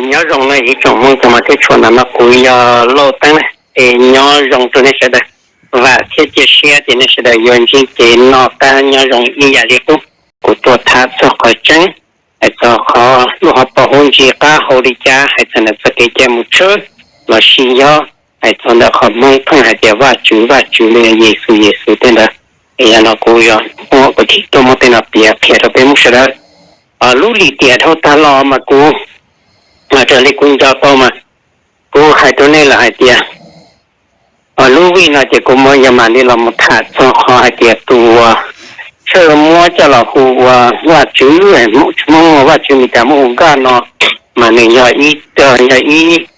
Nyob zoo no ib tsoom Hmoob txhua leej txhua tus, no kuv yog Lauj Teeb na, es nyob zoo rau nej sawv daws. Vam thiab cia siab tias nej sawv daws yuav ntsib kev noj qab nyob zoo ib yam li qub. Kuv tuaj tham txog qhov tseeb, hais txog qhov lub hauv paus huab ntsis qab hau li cas, hais txog ntawm txoj kev cai mus tshawb los sis yog hais txog ntawm qhov Hmoob pheej hais tias Vajtswv, Vajtswv los yog Yexus, Yexus tej ntawd. Es yog no kuv yuav muab kuv tsis tuaj muab tej no piav qhia rau peb Hmoob sawv daws. Lub lim tiam dhau tag los mas kuv, raws li kuv nco tau mas kuv hais rau nej lawm hais tias, lub vij no ces kuv mam yog mam li los mus tham txog qhov hais tias tus uas tshawb muab coj los hu ua Vajtswv, Hmoob hu Vajtswv, Meskas muab hu God no, mas nws yog ib, yog ib,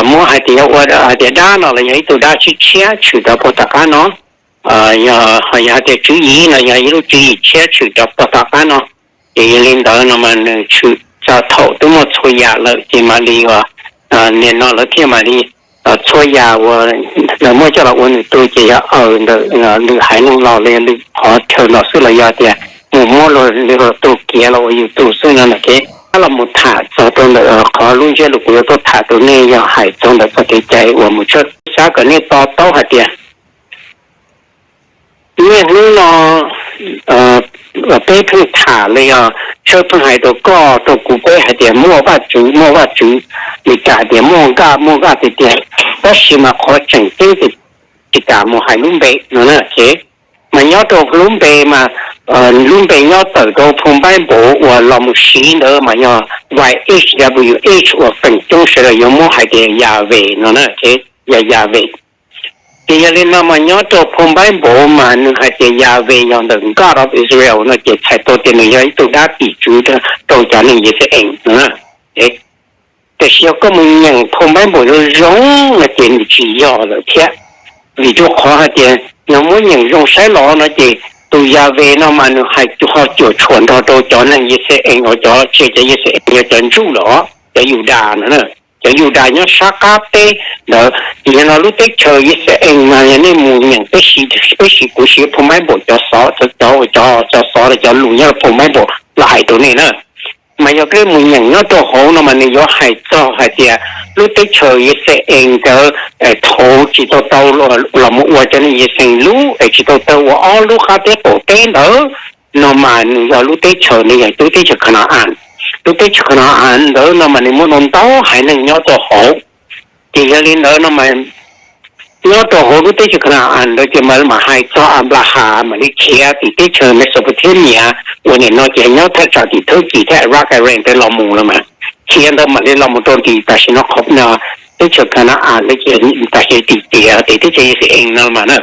muab hais tias yog ua hais tias dab no los yog ib tug dab tshiab tshiab tshwm rau puag tom qab no. Yog, yog hais tias tswv yim no yog ib lub tswv yim tshiab tshwm rau puag tom qab no. Ces yog li ntawd no mas nws tshwm txog thaum twb muaj txhua yam lawm ces mam li uas, nim no lawv thiaj mam li, txhua yam uas lawv muab coj los ua nws tug ces yog aws ntawm lwm haiv neeg los li lwm qhov chaw los xwb los yog tias mus muab luag li luag tug kiav los ua yus tug xwb no na. Ces los mus tham txog rau ntawm qhov lub ntsiab lus kuv yuav tuaj tham rau nej yog hais txog ntawm txoj kev cai uas mus tshawb, xav kom nej to taub hais tias niaj hnub no peb pheej tham los yog tshawb pheej hais rau koj rau kuv peb hais tias muaj Vajtswv, muaj Vajtswv, Meskas hais tias muaj God, muaj God tiag tiag, tab sis mas qhov tseem ceeb ces tsis kam mus hais lub npe no na. Ces mas nyob rau lub npe mas lub npe nyob tawm rau phau Npaib Npaum uas los mus siv ntawd mas yog Y H W H uas feem coob sawv daws yuav muab hais tias Yahweh no na, ces yog Yahweh. Ces yog li no mas nyob rau phau Npaib Npaum mas nws hais tias Yahweh yog ntawm God of Israel no ces txhais tau tias nws yog ib tug dab tim tswv rau cov neeg Yixalayees no. Tiam sis yog koj mus nyeem phau Npaib Npaum zoo zoo no ces nws tsis yog lawm thiab. Vim rau qhov hais tias yog muab nyeem zoo saib los no ces tus Yahweh no mas nws hais ho cuam tshuam nrog rau cov neeg Yixalayees, cov, tsis yog cov Yixalayees, yog cov Ntsuj los cov Yudas no, cov Yudas nyob sab qab teb ntawd. Ces yog no lub teb chaws Yixalayees mas yog nej mus nyeem, peb siv, peb siv, kuv siv phau Npaib Npaum cov xov, cov, cov, cov xov los cov lus nyob rau phau Npaib Npaum los hais rau nej na. Mas yog koj mus nyeem nyob rau hauv no mas nws yuav hais txog hais tias lub teb chaws Yixalayees ntawd thaum tsis tau tau los mus ua cov neeg Yixalayees lub es tsis tau tau ua ob lub qab teb qaum teb ntawd no mas nws yog lub teb chaws, nws yog lub teb chaws Kana-as. Lub teb chaws Kana-as ntawd no mas nws muaj ntau ntau haiv neeg nyob rau hauv. Ces yog li ntawd no mas nyob rau hauv lub teb chaws Kana-as ntawd ces mas mam hais txog Anplahas mam li khiav tim teb chaws Mesopotamia uas nim no ces nyob thaj tsam tim Thwb Kis thiab Iraq, Iran ntawd los mus lawm mas khiav ntawd mam li los mus rau tim tam sim no qhov teb chaws Kana-as ntawd ces tam sim tim tias tim teb chaws Yixalayees no mas na.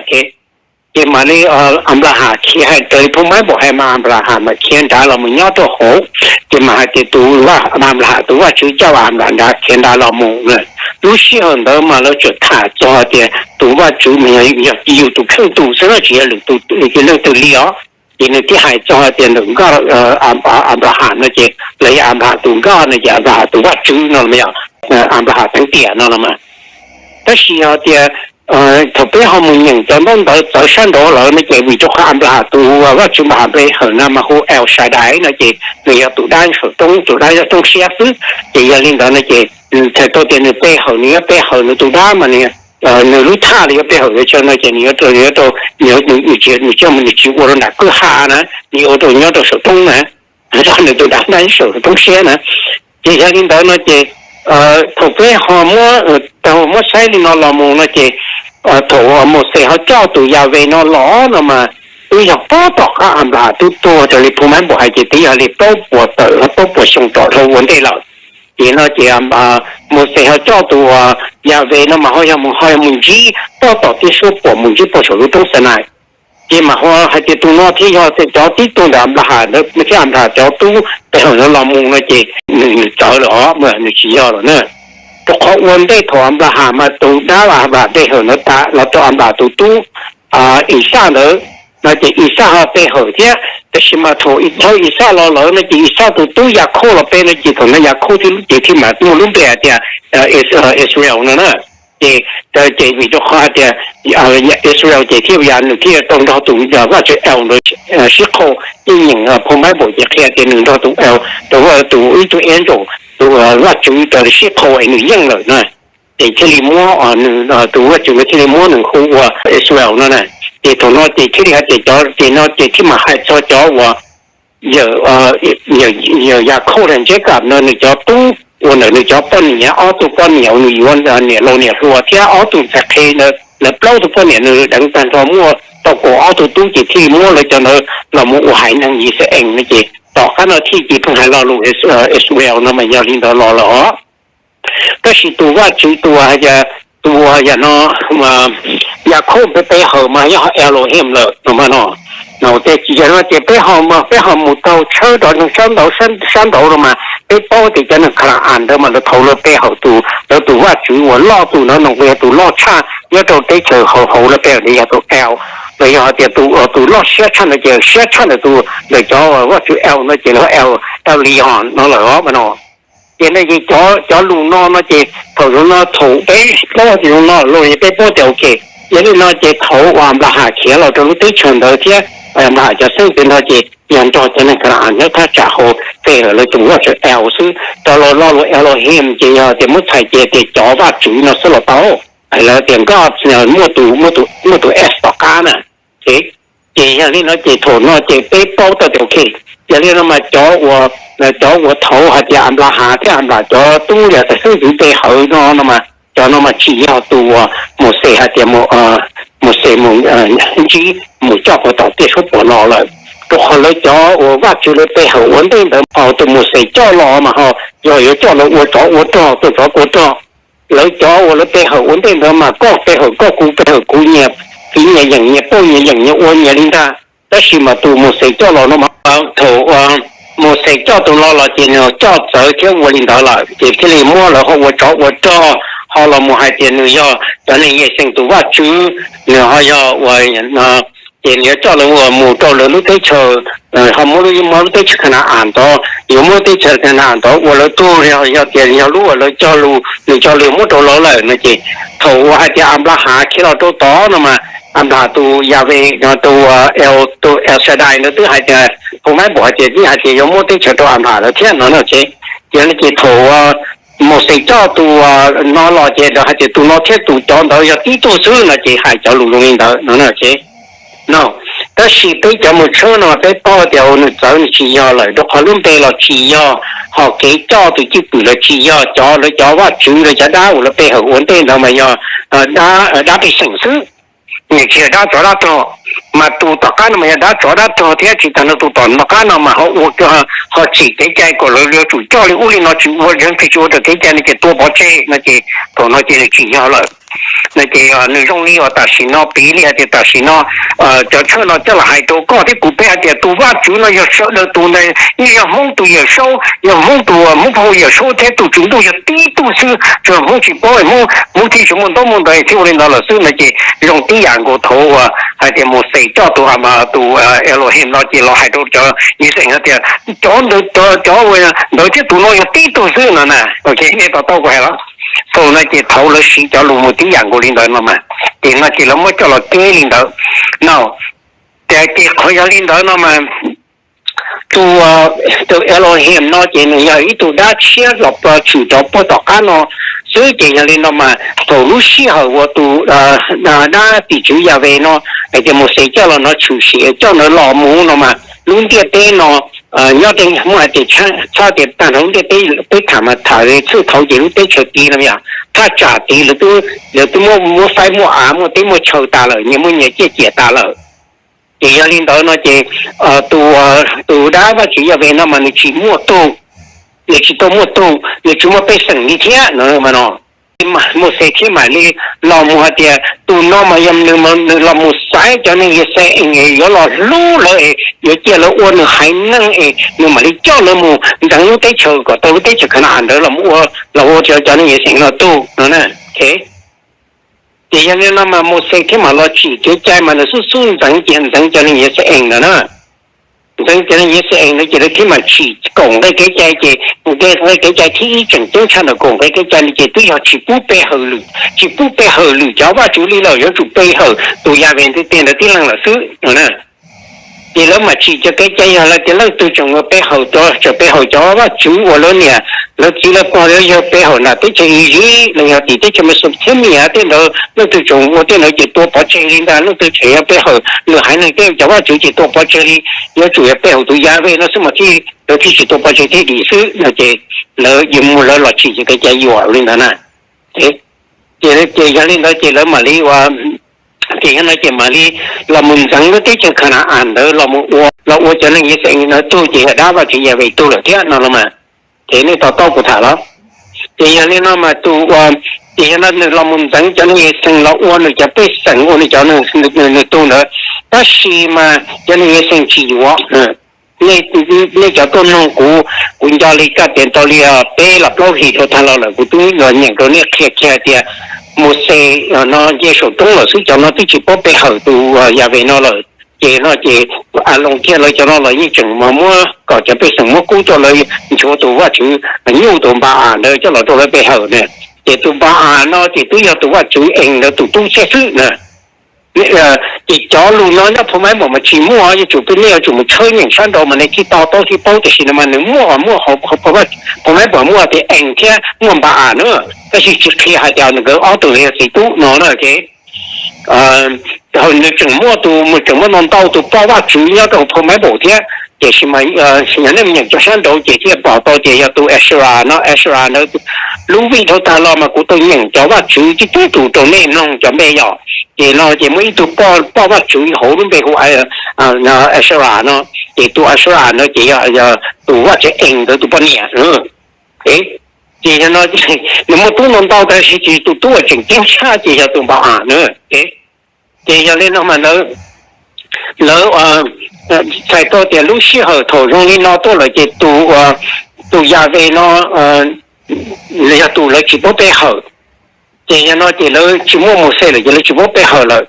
Ces mam li Anplahas khiav hais raws li phau Npaib Npaum hais mas Anplahas mam khiav nrad los mus nyob rau hauv. Ces mas hais tias tus Vaj, Anplahas tus Vajtswv coj Anplahas nrad khiav nrad los mus. Lub sij hawm ntawd mas lawv tseem tham txog tias tus Vajtswv mas yog yus tus kheej tus xwb na, tsis yog lwm tus, leej twg li os. Ces nws thiaj hais txog tias ntawm nkoj Anplahas no ces los yog Anplahas tus nkoj no ces Anplahas tus Vajtswv no los yog Anplahas teev tiam no los mas. Tab sis yog tias thaum peb ho mus nyeem cov ntaub ntawv txawv sab nraud lawm no ces vim rau qhov Anplahas tus Vajtswv Anplahas pe hawm no mas hu El Shaddai no ces nws yog tus dab saum roob, tus dab roob siab xwb. Ces yog li ntawd no ces txhais tau tias nws pe hawm, nws yuav pe hawm nws tus dab mas nws lub thaj los yuav pe hawm li cas no ces nws yuav rau, nws tsis, nws tsis ua rau nram kwj ha na, nws yuav ua rau nyob rau saum roob na, nws tus dab dab saum roob siab na. Ces yog li ntawd no ces thaum peb ho muab, tau muab saib li no los mus no ces thaum Mauxes ho coj tus Yahweh no los no mas twb yog pob tom qab Anplahas twb tuag raws li phau Npaib Npaum hais ces twb yog li plaub puas tawm plaub puas xyoo tom dhau ua ntej lawm. Ces no ces Mauxes ho coj tus Yahweh no mas ho yog mus, ho yog mus ntsib pob tom tib suab puam mus ntsib puag saum lub roob Xanais. Ces mas ho hais tias tus no thiaj yog cov tib tug ntawm Anplahas ntawd thiab Anplahas cov tub pe hawm no los mus no ces nws, nws txawv lawm os, nws tsis yog lawm na. Rau qhov ua ntej thaum Anplahas mas tus dab Anplahas pe hawm ntawd tas los rau Anplahas tus tub Ixaj ntawd no ces Ixaj ho pe hawm thiab. Tab sis mas thaum thawj Ixaj los lawm no ces Ixaj tus tub Yakhauj los pe no ces thaum no Yakhauj thiaj, ces thiaj mam muaj lub npe hais tias Israel no na. Ces, ces vim rau qhov hais tias Israel ces thiaj yog nws thiaj tau nrog tus Vajtswv El ntawd sib qhau. Yeej nyeem phau Npaib Npaum ces qhia tias nws nrog tus El, tus, tus ib tug angel tus Vajtswv raws li sib qhau es nws yeej lawm na. Ces thiaj li muab nws, tus Vajtswv nws thiaj li muab nws hu ua Israel no na. Ces thaum no ces thiaj li hais tias cov ces no ces thiaj mam hais txog cov uas yawm, yawm Yakhauj los Jacob no nws cov tub uas ntawm nws cov poj niam, ob tug poj niam uas nws yuav, niam laus niam hluas thiab ob tug ntxhais qhe ntawd, lawv plaub tug poj niam nws deev tag nrho muaj tau kaum ob tug tub ces thiaj li muab lawv cov ntawd los mus ua haiv neeg Yixalayees no ces tom qab no thiaj ces pheej hais lo lus Israel no mas yog li ntawd los lawm os. Tab sis tus Vajtswv tus, tus yam no, Yakhauj pe pe hawm mas yog Elohim lawm no mas no. Ces yog no ces peb ho, peb ho mus taug tshawb rov sab nraud, sab nraud no mas peb paub tias cov neeg Khana-as ntawd mas lawv thaum lawv pe hawm tus, lawv tus Vajtswv uas loj tus no no yog tus loj tshaj nyob rau teb chaws hauv, hauv lawv pe hawm yog tus El, los yog hais tias tus loj siab tshaj ntawd ces siab tshaj ntawm tus, ntawm cov Vajtswv El no ces lawv El, Elion no lawm os mas no. Ces no ces cov, cov lus no no ces thaum zoo no thaum peb paub tias zoo no los peb paub tias ok, yog li no ces thaum uas Anplahas khiav los rau lub teb chaws ntawd thiab Anplahas cov xeeb ntawd no ces yog nrog cov neeg Khana-as nyob thaj tsam hauv pe hawm lawv tus Vajtswv El xwb. Rau los lo lus Elohim ces yog tias muab txhais ces tias cov vajtswv no xwb los tau. Lawv tias nkoj muaj tus, muaj tus, muaj tus S tom qab na. Ces yog li no ces thaum no ces peb paub tau tias ok, yog li no mas cov uas, cov uas thaum hais tias Anplahas thiab Anplahas cov tub yog tus xeeb ntxwv pe hawm no no mas cov no mas tsis yog tus uas Mauxes hais tias, Mauxes mus ntsib mus coj puag tom tiaj suab puam no lawm. Rau qhov lawv cov uas Vajtswv lawv pe hawm ua ntej ntawd ho tus Mauxes coj los mas ho yog yuav coj los ua tsov ua rog, tua tsov tua rog. Lawv cov uas lawv pe hawm ua ntej ntawd mas koj pe hawm koj, kuv pe hawm kuv, nyias tiv nyias yeem, nyias pauj nyias yeem, nyias ua nyias li ntag. Tab sis mas tus Mauxes coj los no mas thaum uas Mauxes coj tus no los ces nws coj txawv thiab ua li ntawd lawm ces thiaj li muab lawv ho ua tsov ua rog, ho los mus hais tias nws yog cov neeg Yixalayees tus Vajtswv, nws ho yog ua, ces nws yuav coj lawv mus rau lawv lub teb chaws, ho muab lub, muab lub teb chaws Khana-as ntawd, yuav muab lub teb chaws Khana-as ntawd ua lawv tug, yog tias yog lub uas lawv cog lus, nws cog lus muab rau lawv lawm no ces thaum uas hais tias Anplahas khiav los rau tod no mas Anplahas tus Yahweh no, tus, tus El Shaddai ntawd twb hais tias, hu maib npaum hais tias twb hais tias yuav muab teb chaws rau Anplahas lawm thiab no no ces, yog li ces thaum Mauxes coj tus no los ces lawv hais tias tus no thiab tus cov ntawd yog tib tug xwb no ces hais cov lus zoo li ntawd no ces no. Tab sis peb cov mus tshawb no peb paub tias nws txawv, nws tsis yog lawm rau qhov lub npe los tsis yog, ho kev coj tus cwj pwm los tsis yog, cov lawv cov vajtswv lawv cov dab uas lawv pe hawm ua ntej ntawd mas yog dab, dab pej xeem xwb, nws tsis yog dab tsov dab rog. Mas tus tom qab no mas yog dab tsov dab rog thiab tsis tas no tus tom qab no mas ho ua, ho tsim kev cai kom lawv yuav tsum coj li ub li no, tsis ua, tsis ua raws kev cai no ces tua pov tseg no ces thaum no ces nws tsis yog lawm. No ces nws zoo li uas tam sim no, piv li hais tias tam sim no cov tshawj no coj los hais rau koj thiab kuv peb hais tias tus Vajtswv no yog sawv daws tus ntawd, yeej yog Hmoob tus Yawm Saub, yog Hmoob tus, Hmoob Phau Yawm Saub thiab tus Tswv Ntuj yog tib tug xwb, tsuas Hmoob tsis paub, Hmoob, Hmoob thiaj tsis muaj ntaub muaj ntawv thiaj ua li ntawd lawm xwb no ces zoo tib yam nkaus thaum uas hais tias Mauxes coj tus, tus Elohim no ces los hais rau cov Yixalayees hais tias cov ntawd, cov ntawd thiab tus no yog tib tug xwb no na. Ok, nej to taub kuv hais los? Thaum no ces thaum lawv siv cov lus mus tib yam nkaus li ntawd no mas, ces no ces lawv muab coj los keb li ntawd no. Ces, ces qhov yog li ntawd no mas tus, tus Elohim no ces nws yog ib tug dab tshiab los tshwm rov puag tom qab no xwb. Ces yog li no mas thaum lub sij hawm uas tus dab tim tswv Yahweh no, ces Mauxes coj los no tshwm sim coj ntawd los mus no mas lub ntiaj teb no nyob tej muaj hais tias txhob tias tag nrho lub ntiaj teb, peb tham mas tham txhua thaum ces lub teb chaws tid no yog thaj tsam tid lawv twb, lawv twb muaj, muaj faib muaj av, muaj teb muaj chaw tas lawm, nyias muaj nyias ciaj ciam tas lawm. Ces yog li ntawd no ces tus, tus dab Vajtswv Yahweh no mas nws tsis muaj tug, nws tsis tau muaj tug, nws tsis muaj pej xeem li thiab no mas no. Mauxes thiaj mam li los mus hais tias tus no mas yog nws, nws los mus xaiv cov neeg Yixalayees yuav los hlub lawv es yuav cia lawv ua nws haiv neeg es nws mam li coj lawv mus ntxeev lub teb chaws kom tau lub teb chaws Khana-as ntawd los ua, los ua rau cov neeg Yixalayees no tug no na. Ces yog li no mas Mauxes thiaj mam los tsim kev cai mas nws xub xub ntxeev, ces ntxeev cov neeg Yixalayees ntawd na. Ntxeev cov neeg Yixalayees ntawd ces lawv thiaj mam tsim koom nqe kev cai, ces nqe, nqe kev cai thib ib tseem ceeb tshaj ntawm koom nqe kev cai no ces twb yog tsis pub pe hawm lwm, tsis pub pe hawm lwm cov vajtswv li lawm, yuav tsum pe hawm tus Yahweh ntiaj teb ntawd tib leeg lawm xwb no na. Ces lawv mam tsim cov kev cai yog lawv tias leej twg tseem pe hawm, tseem pe hawm cov vaj tswv uas lawv niam lawv txiv lawv pog lawv yawg pe hawm nram teb chaws Iziv los yog tim teb chaws Mesopotamia tej ntawd, leej twg tseem ua tej ntawd ces tua pov tseg li ntag. Leej twg tseem yog pe hawm lwm haiv neeg tej cov vaj tswv ces tua pov tseg li, yuav tsum yog pe hawm tus Yahweh no xwb mas thiaj, lawv thiaj tsis tua pov tseg thiaj dim xwb no. Ces lawv yuav mus lawv los tsim cov kev cai yuam li ntawd na. Ces, ces yog li ntawd ces lawv mam li ua, ces yog no ces mam li los mus ntxeev lub teb chaws Khana-as ntawd los mus ua, los ua cov neeg Yixalayees ntawd tug ces yog dab Vajtswv Yahweh tug lawm thiab no los mas. Ces nej to taub kuv tham los, ces yog li no mas tus ua, ces yog no nws los mus ntxeev cov neeg Yixalayees los ua nws cov pej xeem, ua nws cov, nws tug ntawd. Tab sis mas cov neeg Yixalayees tsis yuav. Nej cov tuaj mloog kuv, kuv nco li kaj tias tau li peb los plaub hlis rau tag los lawm kuv twb los nyeem rau nej qhia kiag hais tias Mauxes no nce saum roob lawm xwb, cov no twb tsis paub pe hawm tus Yahweh no lawm. Ces no ces Aloos thiab lawv cov no los yeej tseem mas muab kom cov pej xeem muab kub tuaj, lawv nchuav tus vaj tswv nyuj tus Npa-as ntawd coj los rau lawv pe hawm na. Ces tus Npa-as no ces twb yog tus vaj tswv Ees ntawd tus tub txiaj xwb na. Ces cov lus no nyob phau Npaiv Npaum mas tsis muaj, yuav tsum peb, nej yuav tsum mus tshawb nyeem sab nraud mas nej thiaj to taub thiaj paub. Tiam sis no mas nws muaj, muaj phau Npaiv Npaum muaj tias Ees thiab muaj Npa-as na, tab sis tsis qhia hais tias nkawd ob tug yog txiv tub no na. Nws tseem muaj tus, tseem muaj ntau ntau tus poj vaj tswv nyob rau phau Npaiv Npaum thiab. Tiam sis mas yog nej nyeem cov sab nraud ces thiaj pom tau tias yog tus Asherah no, Asherah ntawd lub vij dhau tag los mas kuv tau nyeem cov vaj tswv tib tug tus rau nej mloog cov npe yom. Ces no ces muaj ib tug poj vaj tswv hauv lub npe hu Asherah no, ces tus Asherah no ces yog tus vaj tswv Ees ntawd tus poj niam. Ces yog no nws muaj tub ntau ntau tab sis tus tub uas tseem ceeb tshaj ces yog tus Npa-as na. Ces yog li no mas lawv txhais tau tias lub sij hawm thaum zoo li no tuaj lawm ces tus, tus Yahweh no yog tus lawv tsis paub pe hawm. Ces yog no ces lawv tsis muaj Mauxes lawm ces lawv tsis paub pe hawm lawm.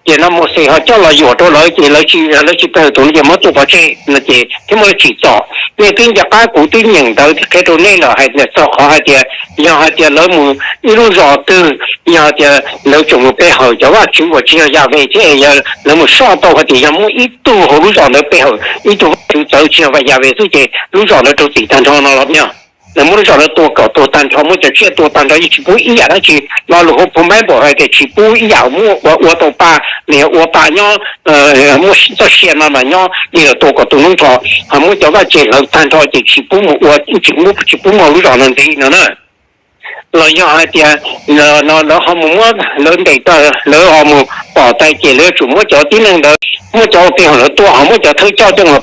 Ces no Mauxes ho coj los yuam rau lawv ces lawv tsis, lawv tsis pe hawm tus no ces muab tua pov tseg no ces thiaj muaj lub tsim txom. Nej twb nco qab kuv twb nyeem ntawd qhia rau nej lawm hais txog qhov hais tias yog hais tias lawv mus ib lub zos twg, yog hais tias lawv tseem mus pe hawm cov vaj tswv uas tsis yog Yahweh thiab, yog lawv mus soj tau hais tias yog muaj ib tug hauv lub zos ntawd pe hawm ib tug vaj tswv txawv tsis yog Yahweh xwb ces lub zos ntawd raug txim tag nrho no los yog lawv muab lub zos ntawd tua kom tuag tag nrho, muab cov tsiaj tua tag nrho, yeej tsis pub ib yam dab tsi. Lo lus hauv phau Npaiv Npaum hais tias tsis pub ib yam muaj ua, ua tau pa, los yog ua pa nyob, muaj txoj sia no mas nyob li los tua kom tuag noob nrho, ho muab cov vaj tse hlawv tag nrho ces tsis pub mus ua, tsis pub, tsis pub mus lub zos no ntxiv no na. Los yog hais tias no lawv ho mus muab lawv ntes tag, lawv ho mus pom tas ces lawv yuav tsum muab cov tib neeg ntawd, muab cov uas pe hawm lawv tua ho muab cov thawj coj coj mus,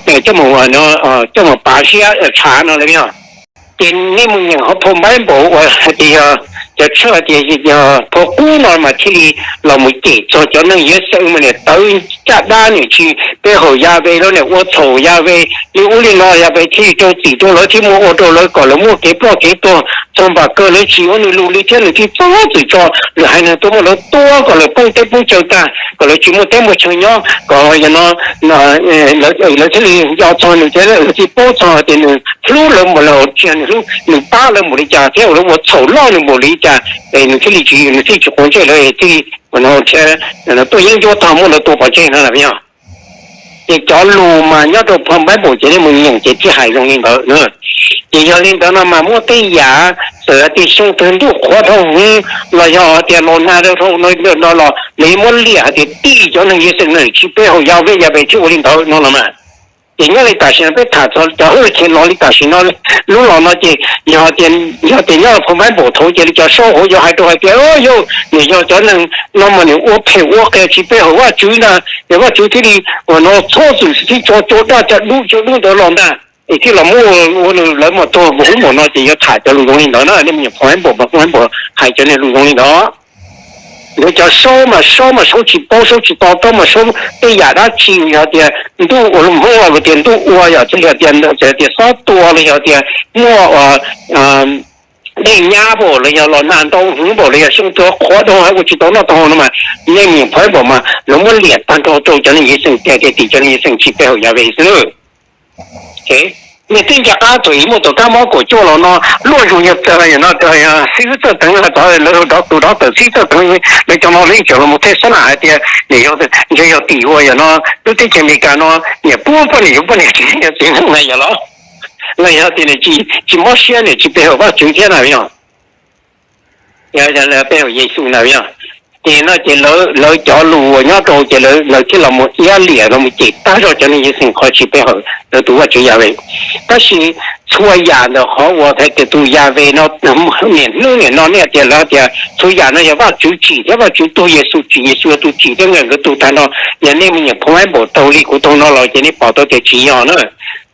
coj mus pav siab tshav no lawm yog. Ces nej mus nyeem hauv phau Npaiv Npaum uas hais tias yog cov tshaj tias yog phau qub no mas thiaj li los mus cem txog cov neeg Yixalayees mas niam tawv caj dab, niam tsis pe hawm Yahweh los niam ua txhaum Yahweh li ub li no, Yahweh thiaj li raug txim rau lawv thiab muab ua rau lawv kom lawv muaj kev ploj kev tuag txog npam kawg, lawv tsis ua nws lus li thiab nws thiaj txhob txwm tso lwm haiv neeg tuaj muab lawv tua kom lawv poob teb poob chaw tag, kom lawv tsis muaj teb muaj chaw nyob, kom yog no lawv thiaj li nco txog nws thiab lawv thiaj paub txog tias nws hlub lawv npaum li cas, nws hlub, nws pab lawv npaum li cas thiab lawv ua txhaum loj nws npaum li cas, es nws thiaj li tsis, nws thiaj tsis quav ntsej lawv, thiaj li tuaj yeeb ncuab tag muab lawv tua pov tseg no los yog. Ces cov lus mas nyob rau phau Npaiv Npaum ces nej mus nyeem ces thiaj hais zoo li ntawd. Ces yog li ntawd no mas muaj tej yam txawm hais tias xyoo twg ntuj qhuav dhau hwv los yog hais tias los nag dhau no los lawv muab liam hais tias tij cov neeg Yixalayees tsis pe hawm Yahweh, Yahweh thiaj ua li ntawd no los mas. Ces nyob li tam sim no peb tham txog cov hwj chim los li tam sim no, lub los no ces yog tias, yog tias nyob phau Npaiv Npaum thaud ces li cov saub hauv yuav hais rau hais tias yog, nws yog cov neeg no mas nws ua phem ua qias tsis pe hawm Vajtswv ntag, es Vajtswv thiaj li uas no txhob txwm thiaj tso cua daj cov dub cov dub ntawd los ntag, es thiaj los muab ua nws lawv mas tuag npaum ub npaum no ces yuav tham cov lus zoo li ntawd na. Nej mus nyeem phau Npaiv Npaum mas phau Npaiv Npaum hais cov niag lus zoo li ntawd. Lawv cov saub mas saub mas saub tsis paub, saub tsis to taub mas saub tej yam dab tsi, yog tias ntuj ua, Hmoob los tias ntuj ua, yog thiaj li tias, tias xob tua los yog tias muaj dej nyab npaum los yog los nag ntau hwv npaum los yog xyoo twg qhuav dhau ua tsis tau noj tau haus no mas, nej mus nyeem phau Npaiv Npaum mas lawv muab liam tag nrho rau cov neeg Yixalayees tias tim cov neeg Yixalayees tsis pe hawm Yahweh xwb. Niag tib nca qab thaum ub muaj tus kab mob kaum cuaj los no, luaj zus yog no, xib hwb Txawj Teev, lawv tus dov tawm xib hwb Txawj Teev, lawv cov no lawv yeej tseem los mus thej xab nam hais tias, ntshe yog tim uas yog no lub teb chaws Amelikas no niam pub poj niam yuav poj niam tsis yog txiv neej na yog los, los yog tias nws tsis mob siab, nws tsis pe hawm Vajtswv thiab na yog, pe hawm Yexus na yog. Ces no ces lawv cov lus uas nyob rau ces lawv thiaj los mus iab liam los mus cem tag zog cov neeg Yexees qhov tsis pe hawm lawv tus Vajtswv Yahweh. Tab sis txhua yam ntawm qhov uas hais tias tus Yahweh no, niam hnub niam no nej tias lawv tias txhua yam no yog Vajtswv tsim thiab Vajtswv tug, Yexus tsim, Yexus yog tus tsim thiab nkawd tug tag no. Yog nej me nyuam phoo ib npaum taug li kuv taug no los ces nej pom tau tias tsis yog na.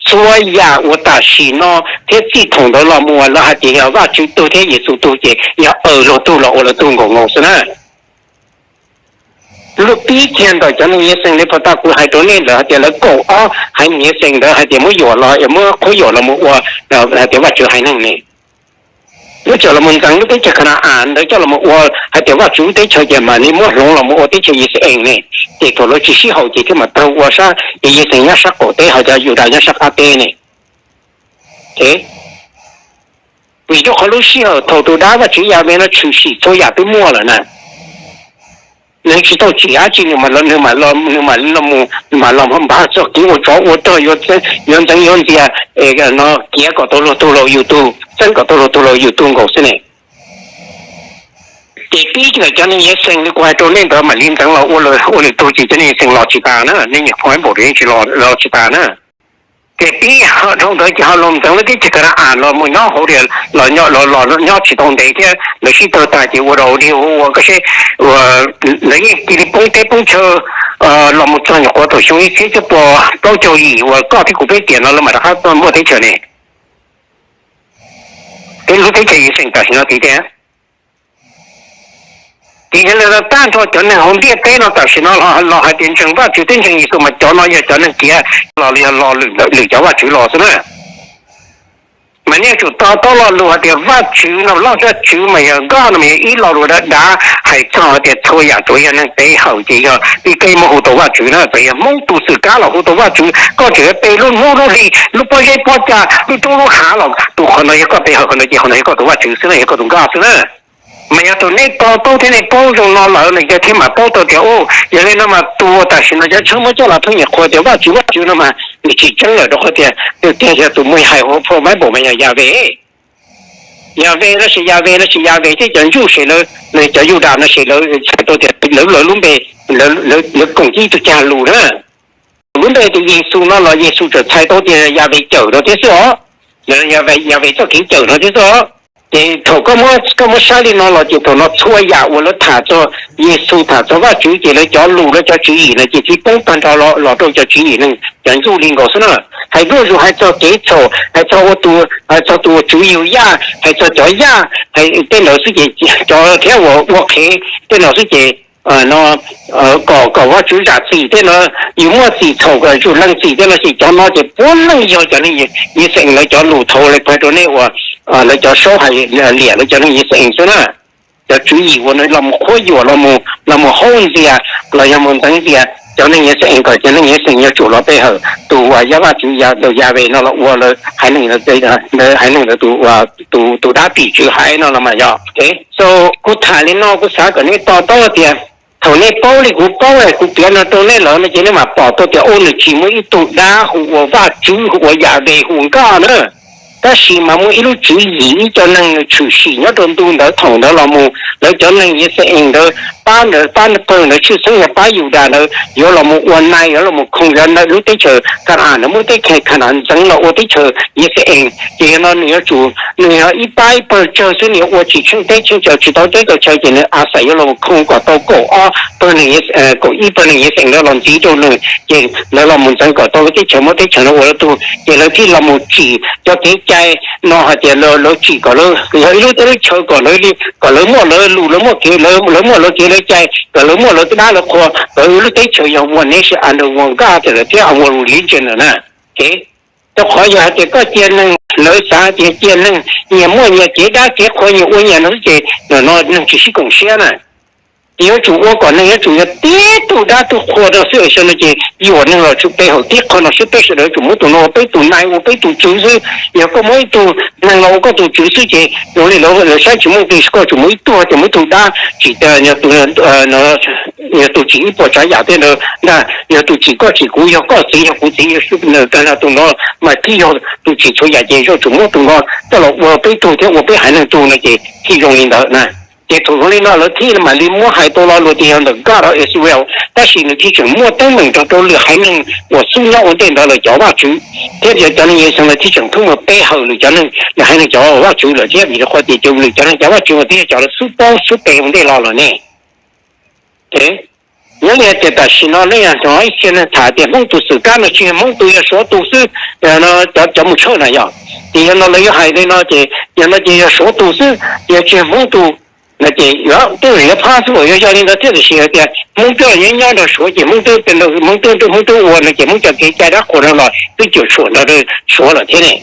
Txhua yam uas tam sim no thiab txij thaum ntawd los mus lawv hais tias yog Vajtswv tug thiab Yexus tug ces yog aws luag tug los ua lawv tug nkaus nkaus xwb na. Lub pib kiag ntawm cov neeg Yexees li pos tas kuv hais rau nej ntawd hais tias lawv kaum ob haiv neeg Yexees ntawd hais tias muab yuam los, muab qhuab yuam los mus ua hais tias Vajtswv haiv neeg ne. Lawv coj los mus ntxeev lub teb chaws Kana-as ntawd coj los mus ua hais tias Vajtswv lub teb chaws ces mam li muab hloov los mus ua teb chaws Yixayees ne. Ces thaum lawv tsis sib haum ces thiaj mam raug ua sab ces Yixayees nyob sab qaum teb ho cov Yudas nyob sab qab teb ne. Vim rau qhov lub sij hawm thaum tus dab Vajtswv Yahweh no tshwm sim txhua yam twb muaj lawm na. Nws tsis tau tsim dab tsi, nws mam, nws mam los, nws mam los npaj txoj kev ua tsov ua rog, yuav ntxeev yuav ntxias, no kiav kom tau luag tug los yus tug, txeeb kom tau luag tug los yus tug nkaus xwb ne. Ces pib ntawm cov neeg Yixayees li kuv hais rau nej ntawd mam li ntxeev los ua, ua nws tug ces cov neeg Yixayees los tsis tas na, nej nyuam qhuav npaum yeej tsis los, los tsis tas na. Ces pib dhau ntawd ces ho los ntxeev lub teb chaws Kana-as los mus nyob hauv, los nyob tsis tau ntev thiab lawv sib tawg tas ces ua rau li ua koj seb, lawv yeej cia li poob teb poob chaw los mus txog nyuam qhuav thaum xyoo ib txhiab cuaj pua plaub caug yim uas koj thiab kuv peb tiam no lawv mam rov qab muaj teb chaws ne. Peb lub teb chaws Yixayees tam sim no tiag tiag. Ces yog li ntawd tag nrho cov neeg hauv ntiaj teb no tam sim no los hais tias ntseeg Vajtswv thiab ntseeg Yexus mas cov no yog cov neeg kiav los, los yog lo lwm cov vaj tswv los xwb na. Mas nej yuav tsum to taub lo lus hais tias Vajtswv no, Vajtswv mas yog God no mas yog ib lo lus dav dav hais txog hais tias txhua yam tsuas yog neeg pe hawm ces yog tib keb muab hu tau Vajtswv na. Txawm yog Hmoob tus xwm kab los hu tau Vajtswv, koj tseem pe lub hnub lub hli, lub pob zeb pob cag, lub roob lub hav los tus qhov no yog koj pe hawm qhov no ces qhov no yog koj tus Vajtswv xwb na, yog koj tus God xwb na. Mas yog tus nej to taub thiab nej paub zoo no lawm no ces thiaj mam paub tau tias, u, yog li no mas tus uas tam sim no cov tshawb muab coj los pheej nyuam qhuav tias Vajtswv Vajtswv no mas nws tsis tseeb lawm rau qhov tias tus tiag yog tus muaj hais ua phau Bible mas yog Yahweh. Yahweh los sis Yahweh los sis Yahweh thiab cov ntsuj sem lawv, cov Yudas no ces lawv txhais tau tias lawv, lawv lub npe, lawv koom ib tug cag lus na. Lub npe tias Yexus no los Yexus txawm txhais tau tias Yahweh cawm no thiab xwb os. Yahweh txoj kev cawm no thiab xwb os. Ces thaum koj muab saib li no los ces thaum no txhua yam uas lawv tham txog Yexus, tham txog Vajtswv ces lawv cov lus, lawv cov tswv yim no ces tsis poob tag nrho los rau cov tswv yim neeg cov ntsuj li nkaus xwb na. Hais zuj zus hais txog kev txhaum, hais txog ua tus, hais txog tus uas tswv yug yaj, hais txog cov yaj, hais tej ntawd xwb ces cov thiab uas ua qhev tej no xwb ces no kom, kom Vajtswv zam txim tej no, yus muaj txim txhaum kom tsum leej txim tej no ces cov no ces puav leej yog cov neeg Yixayees lawv cov lus thaud li kuv hais rau nej uas lawv cov saub hais liam lawv cov neeg Yixayees xwb na. Cov tswv yim uas nws los mus qhuab yuam, los mus haub ntxias los yog mus ntxeev ntxias cov neeg Yixayees kom cov neeg Yixayees yuav tsum los pe hawm tus uas yog Vajtswv, Yahweh no los ua lawv haiv neeg, lawv haiv neeg ntawd tus, tus dab tim tswv haiv no los mas yog. So kuv tham li no kuv xav kom nej to taub tias thaum nej paub li kuv paub, kuv piav no rau nej lawm no ces nej mam pom tau tias ua nws tsis muaj ib tug dab hu ua Vajtswv, hu ua Yahweh, hu ua Nkaj na. Tab sis mas muaj ib lub tswv yim, ib co neeg nws tshwm sim nyob rau ntu ntawd thaum ntawd los mus, lawv cov neeg Yixayees ntawd pab ntawd, pab pawg ntawd tshwj xeeb yog pab Yudas ntawd yuav los mus ua nai, yuav los mus khoom, yuav lub teb chaws Ka-na-as ntawd muab teb chaws Ka-na-as ntxeev los ua teb chaws Yixayees ces yog no nws yuav tsum, nws yog ib pab ib pawg tsawg xwb, nws yuav ua tsis tsheej teb tsheej chaw, tsis tau teb tau chaw ces nws a xais yuav los mus khoom kom tau kaum ob pawg neeg, kaum ib pawg neeg Yixayees ntawd los ntxiv rau nws ces lawv los mus ntxeev kom tau lub teb chaws, muab teb chaws no ua lawv tug ces lawv thiaj los mus tsim cov kev cai no hais tias lawv tsim kom lawv yog ib lub teb lub chaw kom lawv, kom lawv muaj lawv lus, lawv muaj kev, lawv muaj lawv kev lawv cai, kom lawv muaj lawv dab lawv qhua, kom lub teb chaws yog one nation under one God lawm thiab one religion lawm na. Rau qhov yog hais tias koj cia neeg, lawv xav tias cia neeg nyias muaj nyias kev dab kev qhua, nyias ua nyias no xwb ces no neeg tsis sib koom siab na. Yuav tsum ua kom neeg yuav tsum yog tib tug dab tug qhua rau xwb, xyoo no ces yuam neeg los tsum pe hawm tib qho no xwb, peb sawv daws yuav tsum muab tus no ua peb tus nai ua peb tus tswv xwb. Yog koj muab ib tug neeg los ua koj tus tswv xwb ces zoo li lawv saib tsis muaj nqis, koj tsum muab ib tug, ces muab ib tug dab tsim, yog tus tsim ib puas tsav yam tej ntawd ntag, yog tus tsim koj tsim kuv, yog koj txiv yog kuv txiv, yog tus no mas thiaj yog tus tsim txhua yam, ces yuav tsum muab tus no coj los ua peb tug thiab ua peb haiv neeg tug no ces thiaj zoo li ntawd na. Ces thaum zoo li no lawv thiaj mam li muab hais tau lo lus tias yog ntawm God of Israel, tab sis nws thiaj tseem muaj teeb meem rau rau lwm haiv neeg uas xub nyob ua ntej ntawd lawm cov vaj tswv, thiab cov neeg Yixalayees thiaj tseem thoob mus pe hawm lwm cov neeg, lwm haiv neeg cov vaj tswv lawm thiab, vim rau qhov tias cov lwm cov neeg cov vaj tswv uas twb yog cov lawv xub paub xub pe ua ntej los lawm ne. Nyob li hais tias tam sim no nej yog hnov ib txhia neeg tham tias Hmoob tus xwm kab no tsis yog Hmoob tus, yog Suav tus xwb, cov mus tshawj na yog. Ces yog no lawv yuav hais li no ces yog no ces yog Suav tus xwb, yog tsis yog Hmoob tus no ces yuav tej zaum yuav phab xwb los yuav yog li ntawd thiab, tiam sis hais tias Hmoob twb los nyob nyob nrog Suav ces Hmoob twb, Hmoob twb, Hmoob twb ua no ces Hmoob cov kev cai dab qhuas no los twb cuam tshuam nrog Suav lawm thiab ne.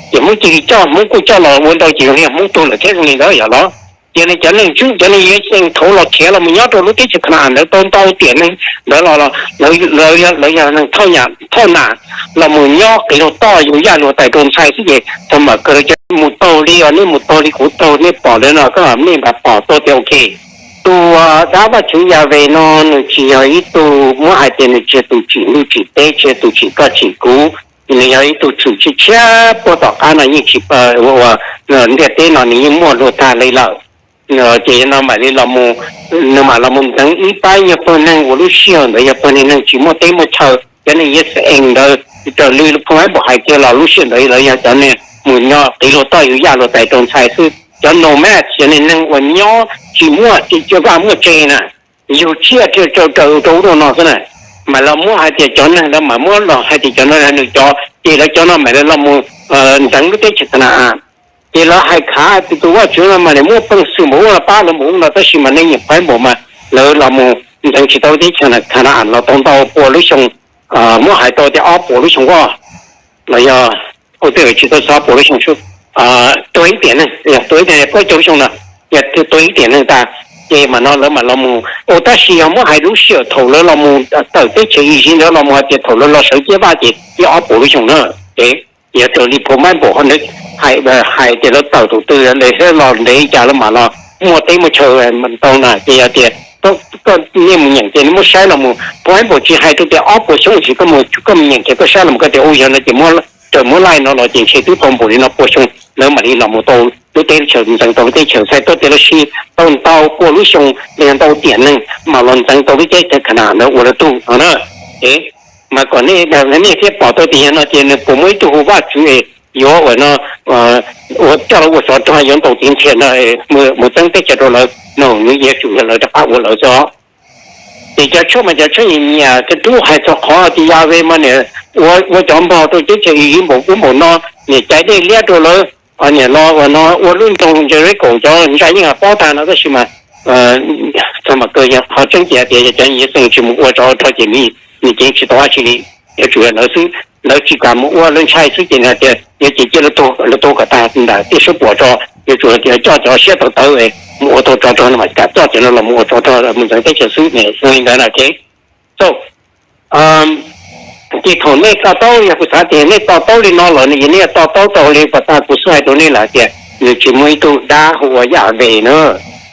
Ces Hmoob cia li coj, Hmoob kuj coj los ua ntau ces zoo li Hmoob tug lawm thiab, zoo li ntawd yog los. Ces nws cov neeg Tswv, cov neeg Yixalayees thaum los khiav los mus nyob rau lub teb chaws Khana-as ntawd tau ntau tiam neeg ntawd los, lawv yog neeg thauj nas los mus nyob qiv luag toj yug yaj luag tais rau ntxhais xwb ces thaum mam kawg lawv cov mus taug li, nej mus taug li kuv taug, nej pom lawv no koj nej mam pom tau tias ok, tus dab Vajtswv Yahweh no nws tsis yog ib tug muab hais tias nws tsis yog tus tsim ntuj tsim teb, tsis yog tus tsim koj tsim kuv, nws yog ib tug tshwm tshiab tshiab puag tom qab no yeej tsis ua ntiaj teb no nws yeej muaj luag tag li lawm. Ces no mam li los, nws mam los mus ntxeev ib pab yog pawg neeg uas lub sij hawm ntawd yog pawg neeg tsis muaj teb muaj chaw, cov neeg Yixalayees ntawd raws li phau Npauj hais kiag los lub sij hawm ntawd lawv yog cov neeg mus nyob qiv luag toj yug yaj luag tais rau ntxhais xwb, cov nomad, cov neeg uas nyob tsis muaj vaj muaj tsev na, yug tsiaj raws rau ub rau no xwb na. Mam los muab hais tias cov neeg ntawd mam muab los hais tias cov no yog nws cov, ces lawv cov no mam li los mus ntxeev lub teb chaws Khana-as. Ces lawv hais khav tias tus Vajtswv no mas nws muaj peev xwm npaum ub los pab lawv npaum ub no, tab sis mas nej nyeem phau Npauj mas lawv los mus ntxeev tsis tau teb chaws Khana-as los tau ntau pua lub xyoo, muab hais tau tias ob puas lub xyoo os, los yog ua tej tsis tau xav puas lub xyoo, tuag ib tiam neeg, tuag ib tiam neeg, plaub caug lub xyoo no, yog tuag ib tiam neeg tas, ces mam no lawv mam los mus ua. Tab sis yog muab hais lub sij hawm thaum lawv los mus tawm teb chaws Iziv ntawd los mus hais tias thaum lawv los sawv ciaj vaj ces yog ob puas lub xyoo na. Ces yog raws li phau Npauj hais, hais tias lawv tawm thaum twg lawv thiaj los ntev li cas lawv mam los muaj teb muaj chaw tau na. Ces yog tias koj, nej mus nyeem ces nej muab saib los mus, phau Npauj tsis hais rau tias ob puas xyoo, tsis, koj mus, koj mus nyeem ces koj saib los mus koj tias ua yog no ces muab, raws muab laij no los ces ntshe twb tau npaum li no pua xyoo lawv mam li los mus tau lub teb chaws, ntxeev tau lub teb chaws. Txhais tau tias lawv siv tau ntau pua lub xyoo los yog ntau tiam neeg mam los ntxeev tau lub teb chaws Khana-as ntawd ua lawv tug no na. Mas kom nej thiaj pom tau tias yog no ces nws puas muaj ib tug hu Vajtswv yuav ua no, ua coj lawv ua tsov rog yuav ntaus tiv nthia no mus txeeb teb chaws rau lawv no, nws yuav tsum yog lawv rov qab ua lawv xwb. Ces cov tshuaj mas cov tshuaj nyiam nyiam, cov tub hais txog qhov tias Yahweh mas niam ua, ua cov npog rau teb chaws Iziv npaum ub npaum no, niam cais dej liab rau lawv, niam los ua no ua lub nroog Jericho cov ntsa yeej paub tag no, tab sis mas txog mas kawg yog qhov tseeb ces tias yog cov Yixalayees tsis mus ua tsov rog ces nws ceev tsis tau dab tsi li. Yuav tsum yog lawv xwb, lawv tsis kam mus ua lawv ntshai xwb ces nws tias yuav ces cia lawv tuag kom tag ntawm tej suab puam tso, yuav tsum tias coj cov siab tawv tawv mus ua tau tsov rog no mas kam coj cov no los mus ua tsov rog mus ntxeev teb chaws xwb ne, li ntawd na. Ces thaum nej to taub, yog kuv xav tias nej to taub li no lawm ne, yog nej to taub tau li pas tas kuv xub hais rau nej lawm tias nws tsis muaj ib tug dab hu ua Yahweh na,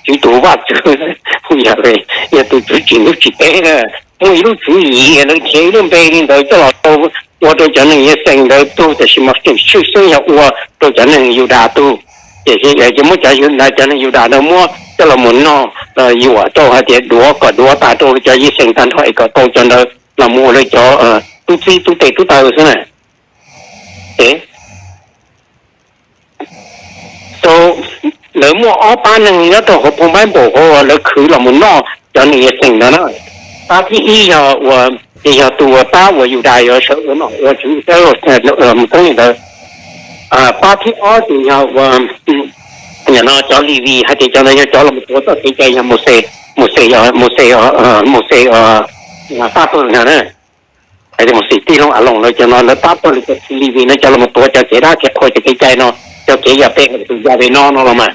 tsis tus Vajtswv hu Yahweh, yog tus tswv tsim ntuj tsim teb na. Muaj ib lub tswv yim lawv khiav ib lub npe li ntawd coj los ua rau cov neeg Yixalayees ntawd tug, tiam sis mas tseem tshwj xeeb yog ua rau cov neeg Yudas tug. Ces muab cov, cov neeg Yudas ntawd muab coj los mus noj, yuam rau hais tias duav kom duav tas rau cov Yixalayees tag nrho es kom tau cov ntawd los mus ua lawv cov tub txib tub tes tub taw xwb na. Lawv muaj ob pab neeg nyob rau hauv phau Npauj hauv lawv khwv los mus noj cov neeg Yixalayees ntawd na. Pab thib ib yog ua, ces yog tus pab uas Yudas yuav sawv ua nom ua tswv mus txeeb li ntawd. Pab thib ob ces yog ua, no cov Levis hais tias cov ntawd yog cov los mus tuav txoj kev cai yog Mauxes, Mauxes, Mauxes, Mauxes pab pawg no na. Hais tias Mauxes tij laug Aloos lawv cov no lawv pab pawg, Levis no cov los mus tuav cov kev dab kev qhua cov kev cai no, cov kev yog pe hawm tus Yahweh no no los mas.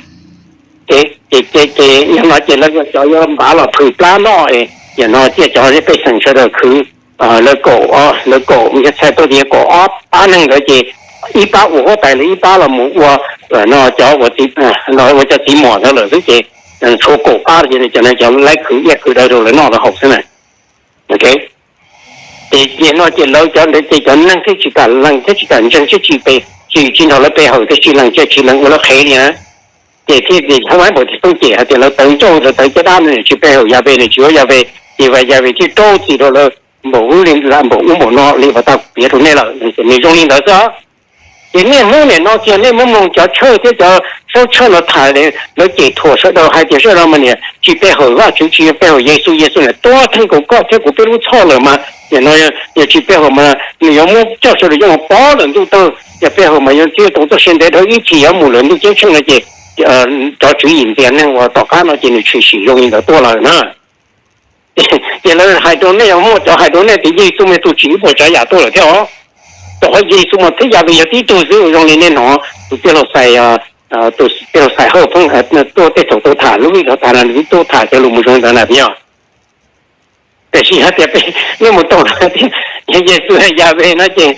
Ces Ces ces yog no ces lawv cov yuav npav los phwm plab noj, yog no thiaj cov pej xeem sawv daws khwv, lawv kaum, lawv kaum yog txhais tau tias kaum ob pab neeg ntawd ces ib pab ua huab tais lawm, ib pab los mus ua no cov ua txiv, ua cov txiv muam ntawd lawm xwb ces tshuav kaum pab ces cov no cov laib khwv iab khwv daw rau lawv noj lawv haus xwb na. Ces ces no ces lawv cov ntawd ces cov neeg thiaj tsis kam lees thiab tsis kam ntseeg thiab tsis pe, tsis tsis nrog lawv pe hawm thiab tsis lees thiab tsis lees ua lawv qhev li na. Ces thiaj ces hab npaum thiaj pheej cem hais tias lawv tawv ncauj lawv tawv caj dab no nws tsis pe hawm Yahweh nws tsis ua Yahweh, ces Yahweh thiaj rau txim rau lawv npaum ub li npaum ub npaum no li uas tau piav rau nej lawm, nws zoo li ntawd xwb. Ces niaj hnub nim no kiag nej muab mloog cov tshawj thiab cov saub tshawj no tham lawv cem thuam sawv daws hais tias sawv daws mas niam tsis pe hawm Vajtswv tsis pe hawm Yexus, Yexus niam tuag theej kaum koj thiab kuv peb lub txhoj lawm mas nim no yog tsis pe hawm mas nws yuav muab coj sawv daws coj mus pov lawm ntuj tawg, yog pe hawm mas yuav txij tau txoj sia ntev dhawv ib chim yuav mus lawm ntuj ceeb tsheej no ces cov tswv yim ntiag neeg uas tom qab no ces nws tshwm sim zoo li ntawd tuaj lawm na. Ces lawv hais rau nej, muaj cov hais rau nej tias Yexus mas tus tsim ib puas tsav yam tuaj lawm thiab os. Rau qhov Yexus mas thiab Yahweh yog tib tug xwb, zoo li nej hnov tus tij laug Xais, tus tij laug Xais Hawj pheej tuaj tej thaum tuaj tham lub vij tau tas no nws tuaj tham cov lus mus zoo li ntawd na yog. Tiam sis hais tias peb, nej mus rau tias Yexus Yahweh no ces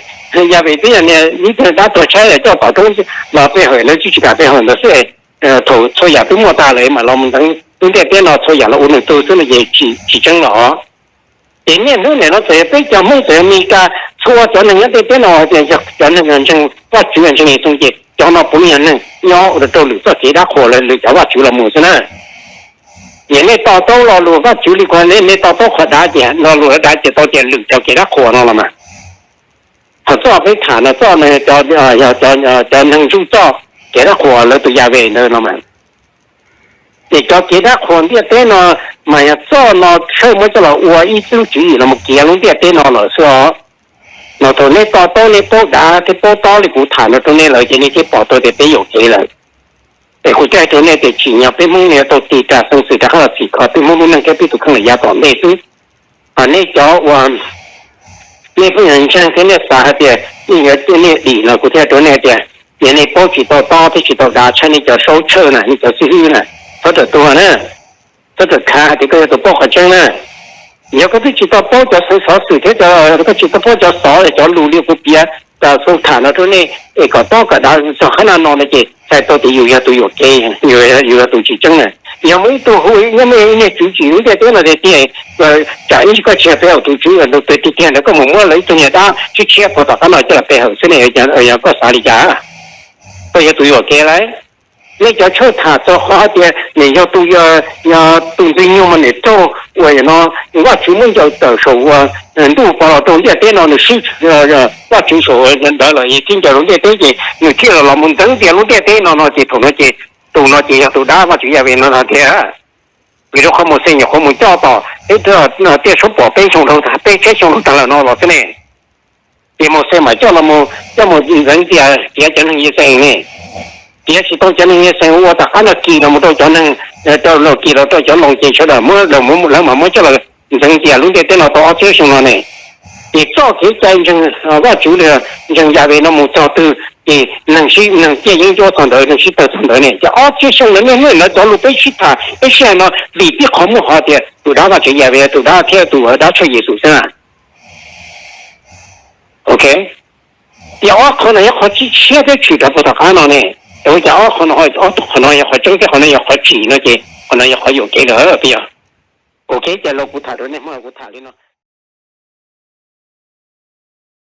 Yahweh twb yog niag ib tug dab tuag tshaib coj tom roob los pe hawm lawv tsis tsis kam pe hawm ntawd xwb. Thaum txhua yam twb muaj tas lawm mas los mus ntawd lub ntiaj teb no txhua yam los ua nws tug xwb no ces tsis tseeb los. Ces niaj hnub nim no txawm yog peb cov Hmoob txawm yog Meskas txhua cov neeg nyob ntiaj teb no tias yog cov neeg ntseeg Vajtswv ntseeg Yexus ces cov no puav leej yog neeg nyob ua rau lwm txoj kev dab qhuas lawv lwm cov vaj tswv los mus xwb na. Ces nej to taub lo lus Vajtswv li kuv, nej to taub qhov dav ces lo lus dav ces tau tias lwm cov kev dab qhuas no los mas. Thaum txoj peb tham no txoj no yog cov neeg ntsuj txoj kev dab qhuas lawv tus Yahweh ntawd no mas. Ces cov kev dab qhuas ntiaj teb no mas yog txoj no tshawj muab coj los ua ib lub tswv yim los mus kiav lub ntiaj teb no lawm xwb os. No thaum nej to taub nej paub dav thiab paub tob li kuv tham no rau nej lawm ces nej thiaj pom tau tias peb yuam kev lawm. Es kuv thiaj hais rau nej tias tsim nyog peb Hmoob no yuav tau tig ras xeev xwm rov qab los txhim kho peb Hmoob lub neej thiab peb tus kheej lawm yav tom ntej xwb. Hos nej cov uas nej pheej yog ntseeg thiab nej xav hais tias nej yuav nej dim no kuv thiaj hais rau nej tias, yog nej paub tsis tau tob thiab tsis tau dav tshaib nej cov saub tshawj na nej cov xib hwb na, txhob rawm tuag na, txhob rawm khav hais tias koj yog tus paub qhov tseeb na. Yog koj twb tsis tau paub cov xeev xov xwm thiab koj tsis tau paub cov xov cov lus li kuv piav tas xu tham no rau nej es kom tob kom dav txog qhab naj no no ces txhais tau tias yus yog tus yuam kev, yus yog tus tsis tseeb na. Yog muaj ib tug hu nyob muaj ib niag tswv tsim lub ntiaj teb no tiag tiag, tsam ib koj tsis yog peb tus tswv tiag tiag ntawd koj mus muab lawv ib tug niag dab tshiab tshiab puag tom qab no coj los pe hawm xwb ne, yog koj xav li cas? Koj yog tus yuam kev lauj. Nej cov tshawj tham txog qhov hais tias nws yog tus, yog tus ntxwg nyoog mas nws raug uas no Vajtswv muab ncaws tawm saum uas ntuj pov los rau ntiaj teb no nws sib Vajtswv saum ntawd los thiab ncaws rau ntiaj teb ces nws thiaj los los mus ntxeev ntias lub ntiaj teb no no ces thaum no ces tus no ces yog tus dab Vajtswv Yahweh no no thiab. Vim rau qhov Mauxes nyuam qhuav mus coj tom peb tiaj suab pom peb xyoo dhau, peb tsheb xyoo dhau tag lawm no los xwb ne. Ces Mauxes mam coj los, coj mus ntxeev ntias kiav cov neeg Yixalayees ne. Kiav tsis tau cov neeg Yixalayees ua tom qab no kis los mus rau cov neeg, rau los kis los rau cov Loos ces sawv daws muab, lawv mam muab coj los ntxeev ntias lub ntiaj teb no tau ob txhiab xyoo no ne. Ces txoj kev cai ntseeg Vajtswv, ntseeg Yahweh no mus txog twg ces neeg sib, neeg ciaj yeeb ncuab txog ntawd, neeg sib tawg txog ntawd ne. Ces ob txhiab xyoo no niaj hnub no cov lus peb sib tham peb sib hais no vim tib qhov muaj qhov tias tus dab Vajtswv Yahweh, tus dab thiab tus dab tshiab Yexus xwb na. Ok, ces ob qhov no yog qhov tshiab thiab tshwm rov puag tom qab no ne. Ua cas ob qhov no, ob tug qhov no yog qhov tseeb thiab qhov no yog qhov tsim no ces qhov no yog qhov yuam kev lawm peb yog. Ok, ces los kuv tham rau nej, hmo no kuv tham li no.